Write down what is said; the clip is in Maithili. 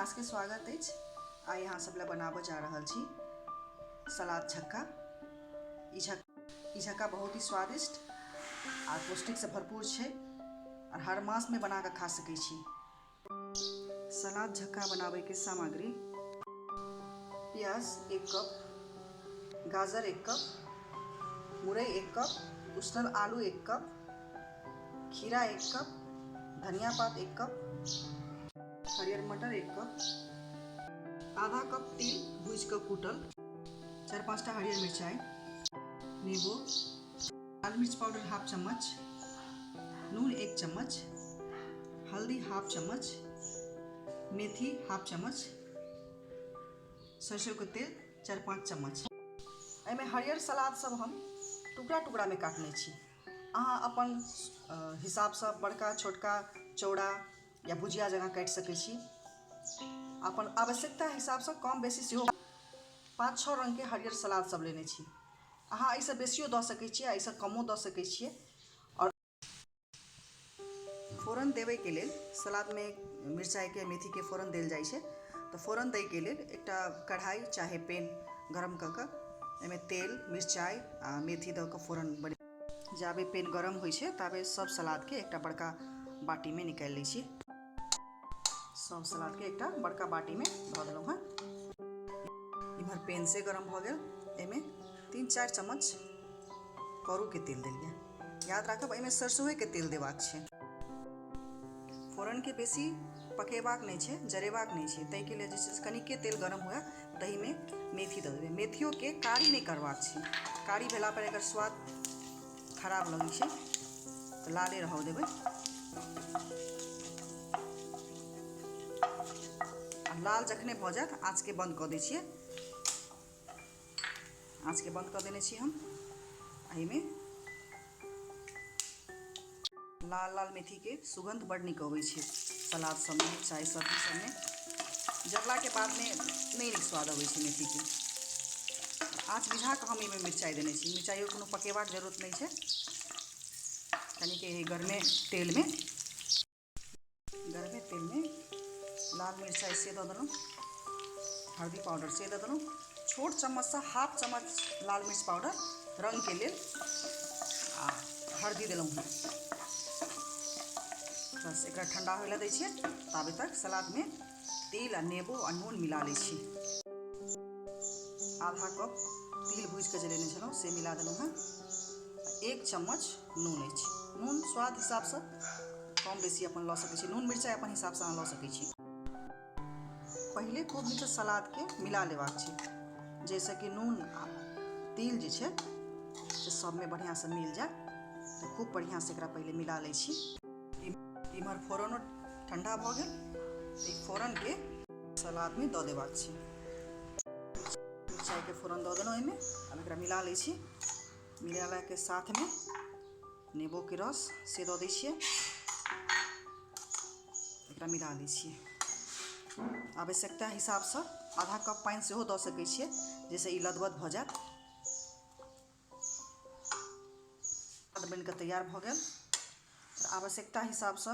अहाँ सबके स्वागत अछि। आइ अहाँ सब लए बनाबऽ जा रहल छी सलाद झक्का। ई झक्का बहुत ही स्वादिष्ट आ पौष्टिकसँ भरपूर छै आओर हर मासमे बना कऽ खा सकै छी। सलाद झक्का बनाबैके सामग्री: प्याज 1 कप, गाजर 1 कप, मुरई 1 कप, उसनल आलू 1 कप, खीरा 1 कप, धनिया पात 1 कप, हरियर मटर 1 कप, आधा कप तिल भूजि कऽ कूटल, 4-5 टा हरियर मिरचाइ, नेबो, लाल मिर्च पाउडर हाफ चम्मच, नून 1 चम्मच, हल्दी हाफ चम्मच, मेथी हाफ चम्मच, सरसों के तेल 4-5 चम्मच। एहिमे हरियर सलाद सब हम टुकड़ा टुकड़ामे काटने छी। अहाँ अपन हिसाबसँ बड़का छोटका चौड़ा या भुजिया जकाँ काटि सकै छी। अपन आवश्यकता हिसाबसँ कम बेसी सेहो। 5-6 रङ्गके हरियर सलाद सब लेने छी। अहाँ एहिसँ बेसियो दऽ सकै छियै, एहिसँ कमो दऽ सकै छियै। आओर फोरन देबैके लेल सलादमे मिरचाइके मेथीके फोरन देल जाइ छै, तऽ फोरन दैके लेल एकटा कढ़ाइ चाहे पेन गरम कऽ कऽ एहिमे तेल, मिरचाइ आ मेथी दऽ कऽ फोरन बने। जाबे पेन गरम होइ छै ताबे सब सलादके एकटा बड़का बाटीमे निकालि लै छी। सब सलादके एकटा बड़का बाटीमे धऽ देलहुँ हँ। इम्हर पेन से गरम भऽ गेल, एहिमे 3-4 चम्मच करूके तेल देलियै। याद राखब, एहिमे सरसोएके तेल देबाक छै। फोरनके बेसी पकेबाक नहि छै, जरेबाक नहि छै, ताहिके लेल जे छै से कनिके तेल गरम हुए ताहिमे मेथी दऽ देबै। मेथियोके कारी नहि करबाक छै, कारी भेला पर एकर स्वाद खराब लगै छै, तऽ लाले रहऽ देबै। आ लाल जखने भऽ जायत आँचके बन्द कऽ दै छियै। आँचके बन्द कऽ देने छी हम। एहिमे लाल लाल मेथीके सुगन्ध बड़ नीक अबै छै सलाद सबमे चाहे सब्जी सबमे। जरलाके बादमे नहि नीक स्वाद अबै छै मेथीके। आँच बुझा कऽ हम एहिमे मिरचाइ देने छी। मिरचाइयो कोनो पकेबाक जरूरत नहि छै, कनिके गरमे तेलमे लाल मिरचाइ से दऽ देलहुँ, हल्दी पाउडर से दऽ देलहुँ, छोट चम्मचसँ हाफ चम्मच लाल मिर्च पाउडर रङ्गके लेल, आ हल्दी देलहुँ हँ। बस एकरा ठण्डा होइ लए दै छियै, ताबे तक सलादमे तिल आ नेबो आ नून मिला लै छी। आधा कप तिल भूजि कऽ जे लेने छलहुँ से मिला देलहुँ हँ। 1 चम्मच नून अछि। नून स्वाद हिसाबसँ कम बेसी अपन लऽ सकै छी। नून मिरचाइ अपन हिसाबसँ अहाँ लऽ सकै छी। पहिले खूब नीकसँ सलादके मिला लेबाक छै, जाहिसँ कि नून आ तिल जे छै से सबमे बढ़िआँसँ मिल जाय। तऽ खूब बढ़िआँसँ एकरा पहिले मिला लै छी। इम्हर फोरनो ठण्डा भऽ गेल, ई फोरनके सलादमे दऽ देबाक छै। मिरचाइके फोरन दऽ देलहुँ एहिमे। आब एकरा मिला लै छी। मिलेलाके साथमे नेबोके रस से दऽ दै छियै। एकरा मिला लै छियै। आवश्यकता हिसाबसँ आधा कप पानि सेहो दऽ सकै छियै, जाहिसँ ई लदबद भऽ जायत। बनि कऽ तैयार भऽ गेल। आवश्यकता हिसाबसँ